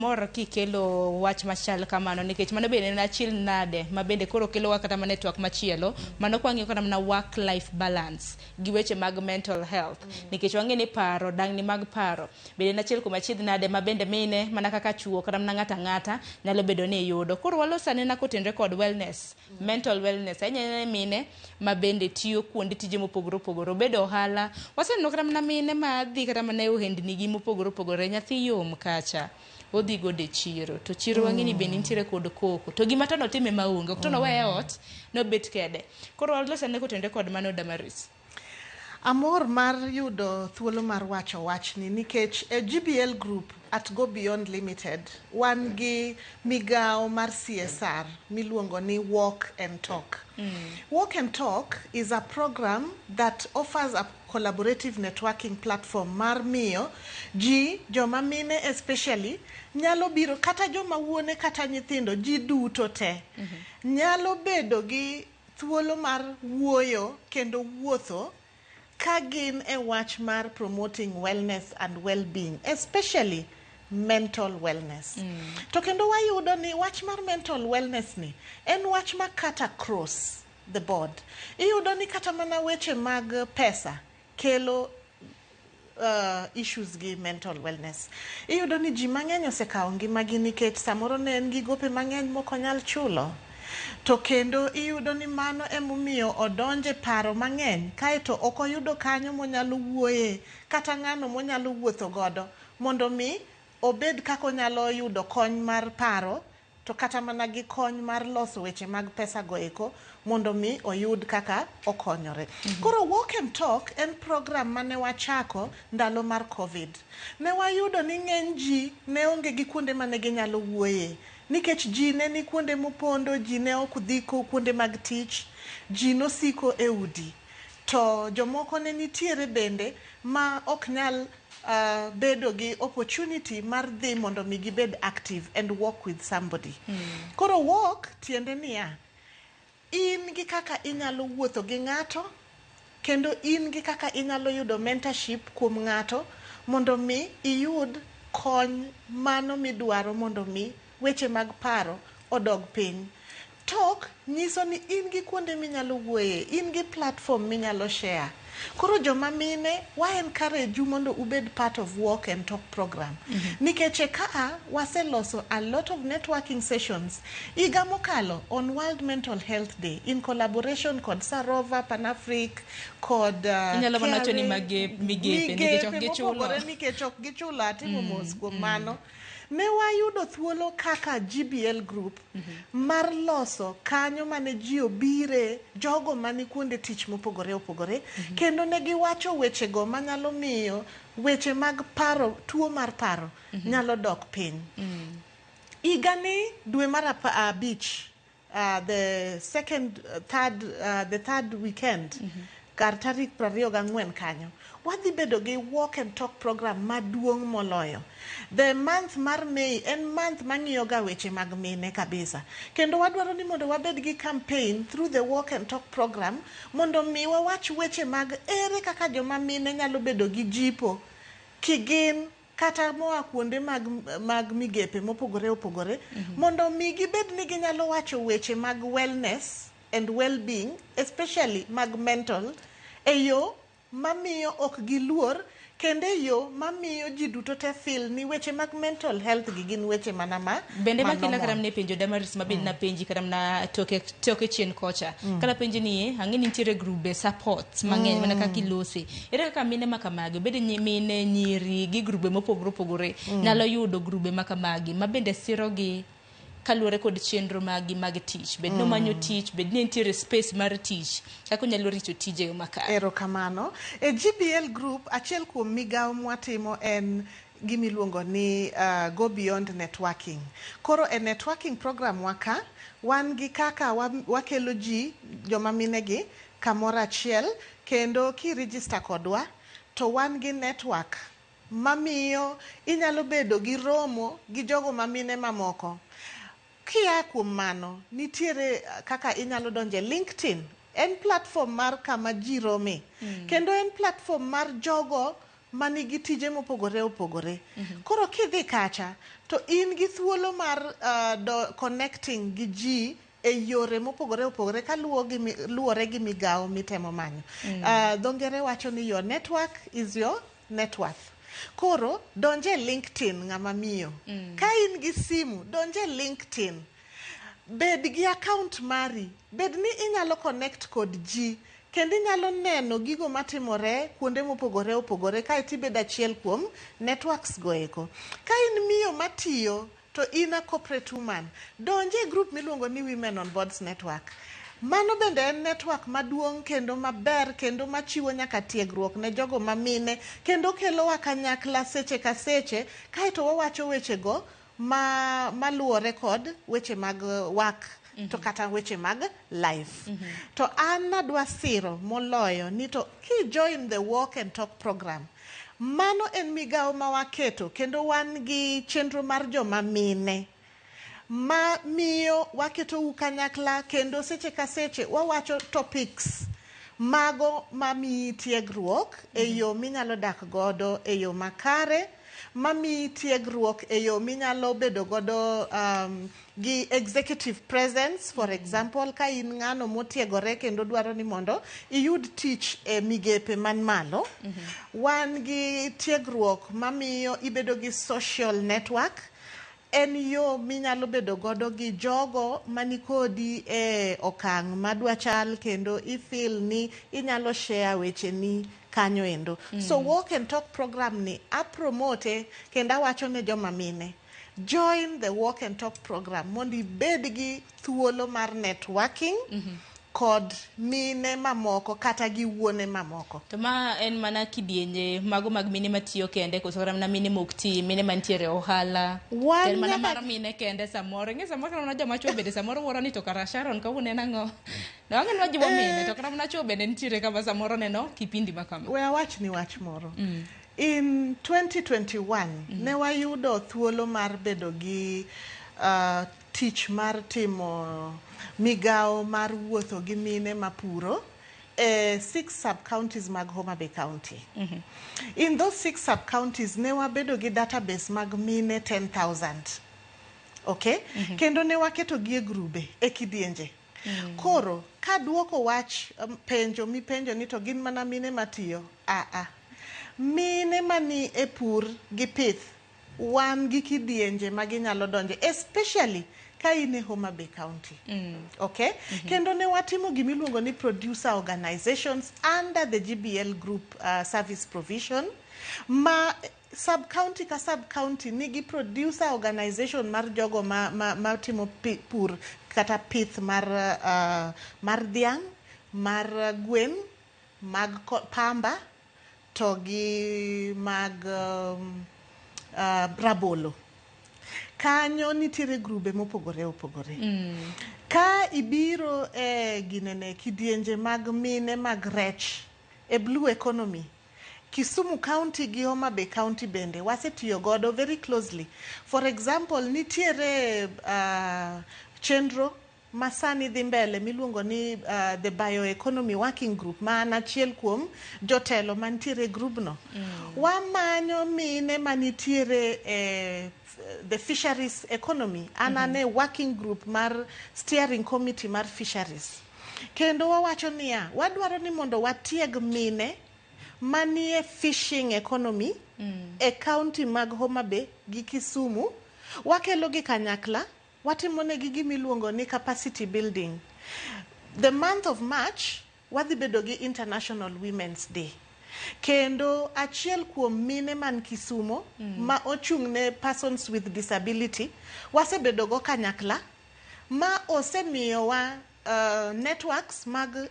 Mor kikelo wach machal kamano nikech mano bende en achiel nade ma bende koro kelowa kata mana e twak machielo. Mano kwang'iyo kata mana work life balance gi weche mag mental health nikech wang'e ni paro, dangni mag paro bende en achiel kuom achiedh nade ma bende mine mana kaka chuo kata mana ng'ato ang'ata nyalo bedo ni yudo. Koro walos anena kotenre kod wellness, mental wellness ahinya ahinya ne mine ma bende tiyo kuonde tije mopogore opogore, obed ohala. Waseneno kata mana mine ma dhi kata mana e ohendni gi mopogore opogore, nyathi yom kacha odhi godo e chiro to chiro wang'e ni bende nitiere kod koko to gima to notime maonge ok to noweye e ot nobet kede. Koro walos ane kotenre kod mano, Damaris. Amor mar yudo thuolo mar wacho wachni nikech e GBL Group at Go Beyond Limited wan gi migawo mar CSR miluongo ni Walk and Talk. Walk and Talk is a program that offers a collaborative networking platform mar miyo ji, joma mine especially, nyalo biro kata joma wuone kata nyithindo, ji duto te nyalo bedo gi thuolo mar wuoyo kendo wuotho ka gin e wach mar promoting wellness and well-being, especially mental wellness. To kendo wayudo ni wach mar mental wellness ni en wach ma cut across the board. Iyudo ni kata mana weche mag pesa kelo issues gi mental wellness. Iyudo ni ji mang'eny osekawo ngimagi nikech samoro ne en gi gope mang'eny mok onyal chulo. To kendo iyudo ni mano emomiyo odonje paro mang'eny kaeto ok oyudo kanyo monyalo wuoye kata ng'ano monyalo wuotho godo mondo mi obed kaka onyalo yudo kony mar paro to kata mana gi kony mar loso weche mag pesa go eko mondo mi oyud kaka okonyore. Koro Walk and Talk en program mane wachako ndalo mar Covid. Ne wayudo ni ng'eny ji ne onge gi kuonde mane ginyalo wuoye nikech ji ne ni kuonde mopondo, ji ne ok dhi kuonde mag tich, ji nosiko e udi. To jomoko ne nitiere bende ma ok nyal bedo gi opportunity mar dhi mondo mi gibed active and walk with somebody. Koro walk tiende niya, in gi kaka inyalo wuotho gi ng'ato kendo in gi kaka inyalo yudo mentorship kuom ng'ato mondo mi iyud kony mano midwaro mondo mi weche mag paro odog piny. Talk nyiso ni in gi kuonde minyalo wuoye, in gi platform minyalo share. Koro joma mine wa encourage u mondo ubed part of Walk and Talk program. Nikech e kaa waseloso a lot of networking sessions. Higa mokalo on World Mental Health Day in collaboration kod Sarova, Panafric kod Inyalo mana wacho ni migepe nikech ok gichulo. Mopogore nikech ok gichulo, atimo mos kuom mano. Ne wayudo thuolo kaka GBL Group mar loso kanyo mane ji obire, jogo mani kuonde tich mopogore opogore, kendo ne giwacho wechego manyalo miyo weche mag paro, tuo mar paro nyalo dok piny. Higani dwe mar 15, the second, third, the third weekend, kar tarik 24 kanyo, wadhi bedo gi Walk and Talk program maduong' moloyo. The month mar May en month mang'iyo ga weche mag mine kabisa. Kendo wadwaro ni mondo wabed gi campaign through the Walk and Talk program mondo mi wawach weche mag ere kaka joma mine nyalo bedo gi jipo kigin kata moa kuonde mag migepe mopogore opogore mondo mi gibed ni ginyalo wacho weche mag wellness and well-being, especially mag mental, e yo mamiyo ok giluor kendo e yo mamiyo ji duto te feel ni weche mag mental health gi gin weche mana ma Bende ma makela kata normal. mana e penjo, Damaris, ma bende napenji kata mana toke chien kocha kata penji ni ang'e ni nitiere grube support mang'eny mana kaka ilose, ere kaka mine ma kamagi, obed mine, nyiri gi grube mopogore opogore, nyalo yudo grube ma kamagi ma bende sirogi kaluwore kod chenro maggi mag tich, bed ni omanyo tich, bed ni nitiere space mar tich, kaka onyalo rito tije e yo makare? Erokamano. E GBL Group, achiel kuom migawo mwatimo en gimiluongo ni Go Beyond Networking. Koro e networking program wa ka, wan gi kaka wakelo ji joma mine gi kamoro achiel kendo ki register kodwa to wan gi network mamiyo inyalo bedo gi romo gi jogo mamine mamoko. Kia kuom mano, nitiere kaka inyalo donjo e LinkedIn. En platform mar kama ji rome. Kendo en platform mar jogo manigi tije mopogore opogore. Koro kidhi kacha to in gi thuolo mar connecting gi ji e yore mopogore opogore kaluwore gi migawo mitemo manyo. Dho ngere wacho ni your network is your net worth. Koro donje LinkedIn, ng'ama miyo. Ka in gi simu, donje LinkedIn. Bed gi account mari. Bed ni inyalo connect kod ji kendo inyalo neno gigo matimore kuonde mopogore opogore, kaeto ibedo achiel kuom networks go eko. Ka in miyo matiyo to in a corporate woman, donje e group miluongo ni Women on Boards Network. Mano bende en network maduong' kendo maber kendo machiwo nyaka tiegruok ne jogo mamine, kendo kelowa kanyakla seche ka seche, kaeto wawacho wechego ma maluwore kod weche mag work to kata weche mag life. To an nadwa siro moloyo ni to ki join the Walk and Talk program, mano en migawo ma waketo kendo wan gi chenro mar joma mine ma miyo waketou kanyakla, kendo seche ka seche wawacho topics mago mamiyi tiegruok e yo minyalo dak godo e yo makare, mamiyi tiegruok e yo minyalo bedo godo gi executive presence. For example, ka in ng'ano motiegore kendo dwaro ni mondo iyud tich e migepe man malo, wan gi tiegruok mamiyo ibedo gi social network. En yo minyalo bedo godo gi jogo manikodi e okang' madwa chal, kendo i feel ni inyalo share wecheni kanyo endo. So Walk and Talk program ni a promote kendo awacho ne joma mine, join the Walk and Talk program mondo ibed gi thuolo mar networking kod mine mamoko kata gi wuone mamoko. To ma en mana kidienje mago mag mine matiyo kende, koso kata mana mine mok ti, mine mantiere e ohala? Wan En mana nyaka mar mine kende? Samoro ing'e, samoro kata mana joma chuo bende samoro wuoro ni to kara Sharon kawuono en ang'o? Ne wang'e ni wajiwo mine, to kata mana chuo bende nitiere kama samoro neno kipindi ma kama. We awach ni wach moro. In 2021 ne wayudo thuolo mar bedo gi tich mar timo migawo mar wuotho gi mine mapuro e six sub-counties mag Homa Bay County. In those six sub-counties ne wabedo gi database mag mine 10,000. Okay? Kendo ne waketo gi e grube, e kidienje. Koro, kaduoko wach penjo mipenjo ni to gin mana mine matiyo, aa. Mine mani e pur gi pith, wan gi kidienje ma ginyalo donje, especially ka in e Homa Bay County. Okay? Kendo ne watimo gimiluongo ni producer organizations under the GBL group service provision, ma sub county ka sub county nigi producer organization mar jogo ma timo pur kata pith mar dhiang', mar gwen, mag pamba to gi mag rabolo. Kanyo nitiere grube mopogore opogore. Ka ibiro e ginene kidienje mag mine mag rech e blue economy, Kisumu County gi Homa Bay County bende wasetiyo godo very closely. For example, nitiere chenro masani dhi mbele miluongo ni the Bioeconomy Working Group, ma an achiel kuom jotelo mantiere e grubno. Wamanyo mine manitiere e the fisheries economy. An ane working group mar steering committee mar fisheries. Kendo wawacho niya, wadwaro ni mondo watieg mine manie fishing economy e county mag Homa Bay gi Kisumu. Wakelo gi kanyakla, watimo negi gimiluongo ni capacity building. The month of March wadhi bedo gi International Women's Day. Kendo achiel kuom mine man Kisumo ma ochung' ne persons with disability wasebedo go kanyakla ma osemiyowa networks mag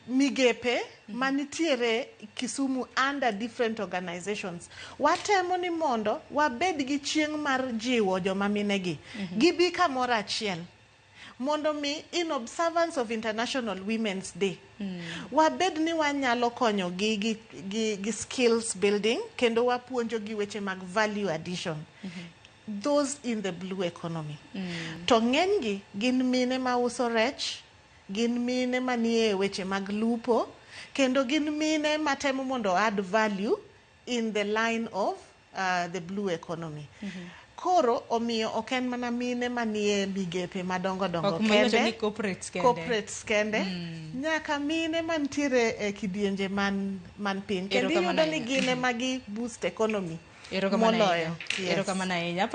migepe manitiere Kisumu under different organizations. Watemo ni mondo wabed gi chieng' mar jiwo joma minegi. Gibi kamoro achiel. Mondo mi in observance of International Women's Day, wabed ni wanyalo konyo gi skills building kendo wapuonjo gi weche mag value addition. Those in the blue economy. To ng'enygi gin mine mauso rech, gin mine manie weche mag lupo. Kendo gin mine matemo mondo add value in the line of the blue economy. Koro omiyo ok en mana mine manie migepe madongo dongo Ok ma iwacho kende, ni corporates kende. Corporates kende, nyaka mine mantiere e kidienje man piny. Kendo Erokamano iyudo ni ahinya. gin ema gi boost economy Erokamano moloyo. ahinya. Yes. Erokamano ahinya. Aparo.